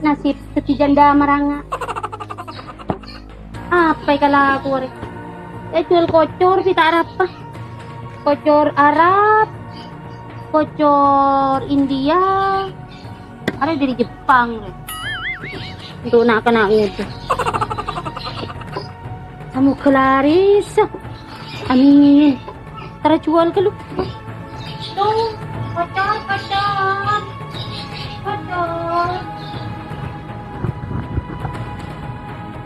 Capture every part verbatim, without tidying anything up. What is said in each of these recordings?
Nasib dhâddhi jhândhâ maranga. Apa èkalakowa rè? Èjhuwâl kocor pita arapa? Kocor Arab, kocor India, arè dhâri Jepang rè. Untuk na'-kana' ngodâ. Samoga laris. Amin. Tara juwâl ghâllu. Tuh, kocor, kocor. Kocor.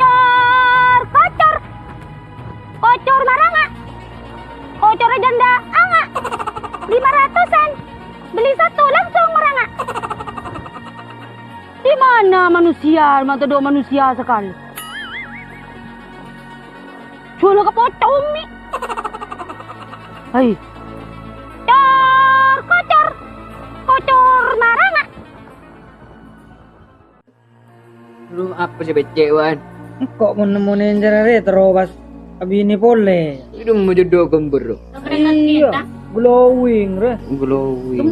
Cor, kocor. Kocor maranga. Kocorra jhândhâ anga. Lima ratusan. Beli satu langsung maranga. Di mana manusia, ma' tadâ' manusia sakalè? Juwâlâ ka pocong, Mi. Hai. Cor, kocor. Kocor maranga. Lu apa sè beccè', Wan? Engko' mon nemmonè enjâ' rè terro pas abinè polè. Itu mau jodoh kembar. Iyâ, glowing, rè. Glowing.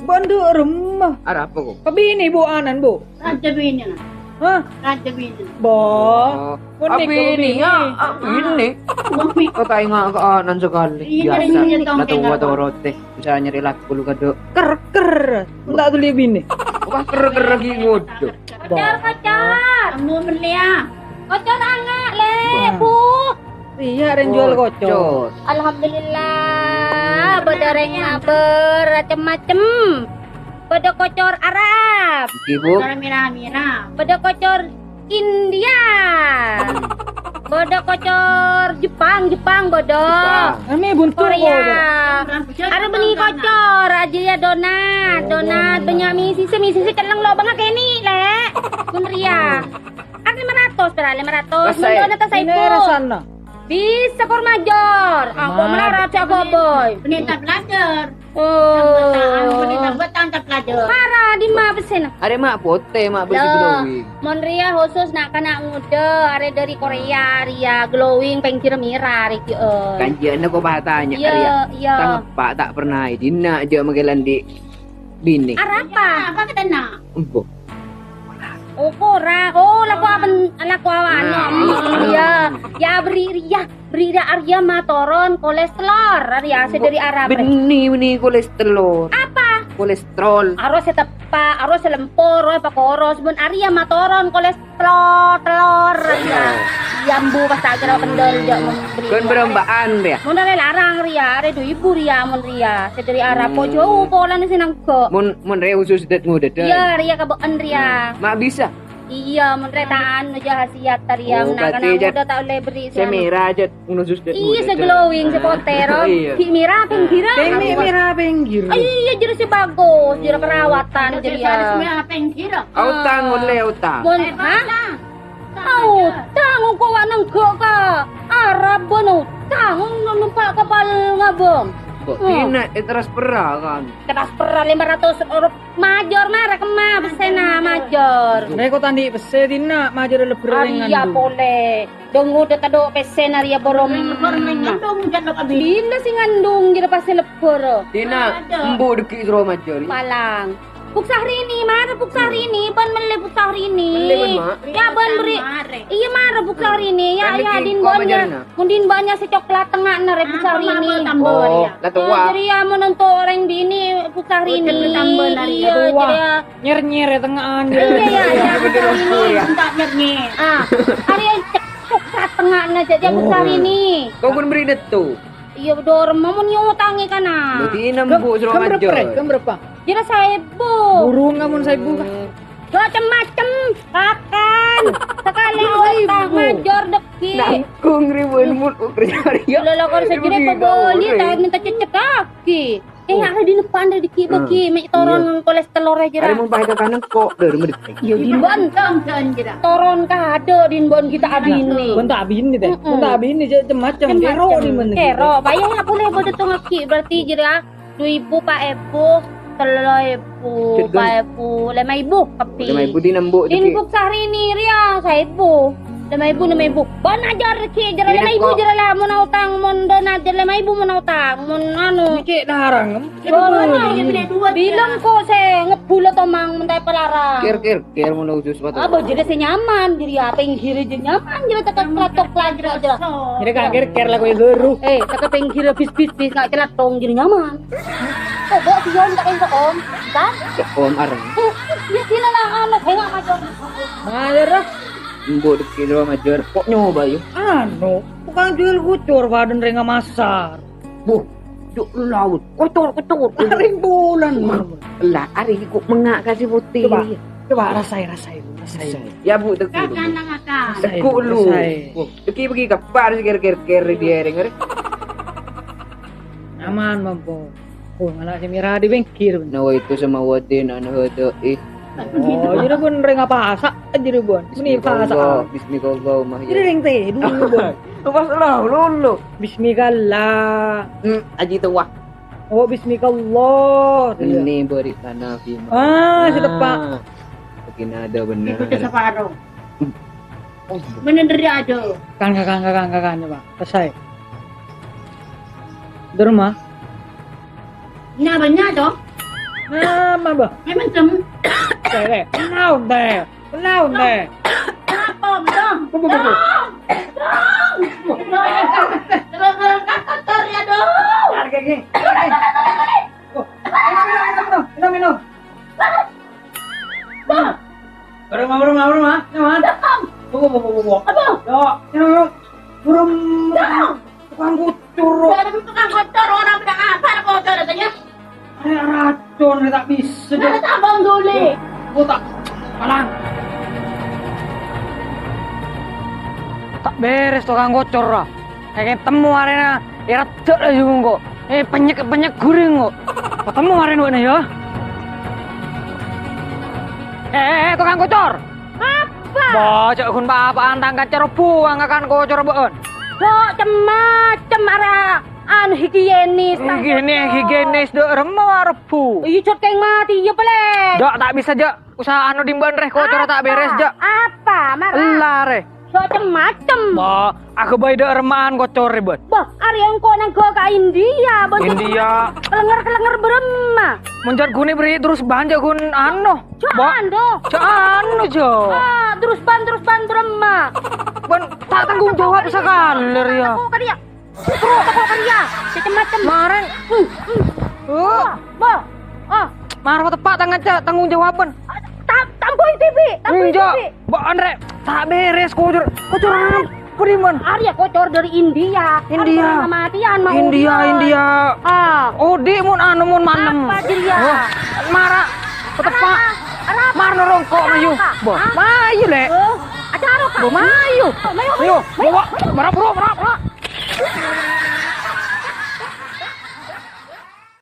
Bâ'na dâ' remma. Arapa, kok? Abinè, Bu, anan, Bu. Rajâ binèna. Hah? Rajâ binèna. Bo. Oh. Mon nèko abinè, ya, abinè. Kok ta' enga' ka anan sakalè. Iyâ, biasa. Nyarè tongkèng la towa apa? Torotè. Bisa nyarè lagu lu kadâ'. Ker, ker. Enggak tuli binè. Wah, ker-ker lagi ngodâ. Bo. Kocor, kocor. Kamu beli ya? Kocor anga', Lè', Bu. Iyâ, rèng juwâl kocor. Alhamdulillah, bâdâ rèng mabâr, macem-macem. Bâdâ kocor Arab. Ngghi, Bu. Kocor mira-mira. Bâdâ kocor India. Bâdâ kocor Jepang, Jepang bâdâ. Jepang. Ame buntu Korea. Bâdâ. Arè bânnè kocor, ajâ ya donat, donat. Bânnya' misisè, misisè celleng lo' bânnya' kènè, Lè'. Mun rèya. Kan lima ratus, pèra' lima ratus. Rasai. Mun donat ta' saèbu. Ini rasana. Bisa kor major. Aku melarat jago boy. Penita belajar. Oh. Tambah ta'an, boleh tambah ta'an, tak belajar. Para di ma pèssèna? Arè ma' potè, ma' bersih glowing. Mon rèya khusus na'-kana' ngodâ, arè dâri Korea rèya, glowing pènggir mira rèya, eh. Kanjiyânna ko' patanya, iya, rèya. Iya. Tang eppa' ta' pernah èdina jâ' magelan di' binè. Arapa? Apa katana? Embo. Oh, pora. Oh, lako apen-, lako awan. Ah. Iya. Ya, beri rèya. Beri rèya arèya matoron kolesterol, arèya sè dâri Arab. Bânnè, bânnè kolesterol. Apa? Kolesterol. Aro sè teppa', aro sè lempor, aro pakoros, bân arèya matoron kolesterol, telor. Iya. Iya, embu pas ta' kèra kendal, jâ' mon beri. Kan berombaan, ya? Mon arè larang rèya, arè du ibu rèya, mon rèya. Sè dâri Arab, hmm, kok jhâu polana sè nangghâ. Mon, mon rèya khusus dat ngodâ, dâ. Iya, rèya kabâ'ân rèya. Hmm. Ma' bisa? Iya, mon rèya ta' anu jâ' khasiat ta' rèya, oh, na'-kana' berarti jât ngodâ ta' ollè beri sè anu. Mera jât, ngono sus jât. Iya, ngodâ sè jât. Glowing, sè potè, ro. Iya. Bi' mera pèngghirâ. Kènè' mera pèngghir. Ah, iya, jârèya sè bagus, jârèya perawatan, jârèya. Harus mera pèngghir. Aotang, ollè aotang. Mon, eh, hah? Aotang, engko' wa' nangghâ ka Arab, bân aotang, nompa' kapal ngabâng. Kok dina, eh, transfera kan? Transfera lima ratus euro. Major mara kemma pèssèna, major. Rè ko' ta' andi' pèssè dina, major lebbhur. Arèya polè. Dong udah tadâ' pèssèna rèya borom. Lebbhur ngandung jât lo' kabin. Dina sè ngandung jârèya pas sè lebbhur. Dina, embu' dâggi' soro major. Palang. Bu' Syahrini, mara Bu' Syahrini, bân mellè Bu' Syahrini. Mellè bân, Ma'. Ya, bân beri. Iya, mara Bu' Syahrini. Ya, ya, din bân ya. Mon din bânnya' sè coklat tengnga'na rè Bu' Syahrini. Oh, la towa. Jârèya mon onto' orèng binè' Bu' Syahrini. Iya, jârèya. Nyer-nyer è tengnga'an. Iya, iya, iya, Bu' Syahrini. Entar nyer-nyer. Ah, arèya coklat tengnga'na jâ', jâ' Bu' Syahrini. Kok ghun beri dâtto? Iya, dorem mon nyotangè kana. Berarti nembu' soro major. Kem berapa? Jârèya saèbu. Burung amun saèbu. Macem-macem, pakan. Sakalè otang major dâggi'. Nanggung ribuan mul-, kerja. Lho, lho, kor sajârèya pabâli, ta' mènta cècèk kaki. Eh, nggak ada di depan, ada dikit bagi. Mè' toron kolesterol aja, arè mon paè ka kanan kok, dâri medhek. Iya, din bân. Toron kadâ' din bân kita abinè. Bân ta' abinè, teh. Bân ta' abinè, cè-, macem-macem. Kèro di mana? Kèro, paè ya boleh bâdâ tong aki, berarti jârèya. Du èbu, pa' èbu, tello èbu, pa' èbu, lèma èbu kabbhi. Lèma èbu din embu' dâggi'. Din Bu' Syahrini rèya saèbu. Lèma èbu, lèma èbu. Bân ajâr kè, jârèya lèma èbu, jârèya la, mon aotang, mon dâna ajâr lèma èbu, mon aotang, mon anu. Nèka dârâng, em? Bilâng ko' sè ngebbhul tomang mon ta' èpalarang. Kèr, kèr, kèr, mon khusus, Pak. Apa jârèya sè nyaman, jârèya pèngghir jâ nyaman, jârèya cakep celathong-celathong jârèya. Jârèya ka kèr-kèr la ko' è bâru. Eh, cakep pèngghir bis-bis, bis, na' celathong jârèya nyaman. Coba sè jârèya ta' kèng sè om, kan? Sè om arèng. Eh, ya sila la, anu, bengak macam. Mayor, ah. Embu' dhâggi' rowa majâr, ko' nyoba, yâ. Anu, tokang jhuwâl kocor padâna rèng pasar. Buh, jhu' laut, kocor, kocor. Arèng bulân. Ella, arèng ko' mengnga' ka sè potè. Coba, coba rasaè, rasaè, rasaè. Yâ, Bu, teggu'. Kakan, kakan. Rasaè, teggu' lu. Rasaè. Buh, teggi' bâgi kabbhi kèr-kèr-kèr è dârèng, arè. Nyaman, mampo. Oh, ngala' sè mèra è pèngghir. Nawaitu samawati, ana hada'i. Oh, jârèya bân rèng pasar, jârèya bân. Mèni pasar. Bismillah, bismillah, Allahumma ya. Jârèya rèng tèdung, bân. Pas lo, lo, lo. Bismillah. Hmm, aji towa. Oh, bismillah. Ini beri tanah bima. Ah, sè teppa'. Begini ada benar. Itu saparo. Menen dhâri adâ'. Kan, kan, kan, kan, kan, coba. Rasaè. Dârma. Nya bânnya', Cong. Nama, Bah? Memang cem. Tè, tè. Naon, tè? Naon, tè? Apa, Bang? Bu, bu, bu, bu. Cong! Cong! Terus, terus, kotor, ya, dong. Harga gini. Oh, minum, minum, minum, minum, minum. Bang! Buru, buru, buru, buru, buru. Tunggu, tunggu, tunggu, tunggu. Apa? Yo, yo, yo. Buru. Bang! Tukang kocor. Buru, tukang kocor, orang bilang apa kocor katanya? Ayo racun, tak bisa, Dok. Mana tak, Bang, dulu? Gua tak palang. Tak beres tukang kocor, ah. Kayak temmo arèna, èraddhâ' la jhuko'. Eh, penyek-penyek ghuring ko'. Patemmo arèna bâ'na, yâ. Eh, eh, eh, tokang kocor. Apa? Bâ, jhâ' ghun pa-apa'an tang kanca robbhu, ngakan kocor bâ'ân. Lo, cem-macem arè, anu, higienis, tang kocor. Higienis, higienis, dâ' remma robbhu. Iyâ, jhâ' kèng matè, iyâ, palèng. Dâ', ta' bisa, jhâ'. Usaha anu dimbâ'ân rè, kocor ta' beres, jhâ'. Apa? Mara. Ella rè. Jhâ' cem-macem. Bâ, aghâbây dâ' remma'an kocor rè, bân. Bâ, arè engko' nangghâ ka India, bân. India. Kalenger-kalenger bârâmma. Mon jhâ' ghun èberri' terros bân jhâ' ghun anu. Jhâ' anu. Jhâ' anu, jhâ'. Ah, terros bân, terros bân bârâmma. Bân ta' tanggung jawab sakalè rèya. Kok ka dia? Terro, toko kerja, macem-macem. Marèn. Hmm, hmm. Oh. Bo, bo. Oh. Mara teppa' tang-, tanggung jawaban. Ta-, tambui tibi, tambui tibi. Enjâ', bâ'ân rè, ta' beres kocor. Kocor apa, Diman? Arèya kocor dâri India. India. Kan kamateyan, ma' India, odi'. India. Ah. Odi' mon anu, mon malem. Apa jârèya? Wah, mara teppa'. Arapa? Arapa? Mara rongko', mayu. Arapa? Bo, hah? Mayu, Lè'. Eh, acara apa? Bo, mayu. Mayu, mayu, mayu, mayu. Mara, buru, mara, mara.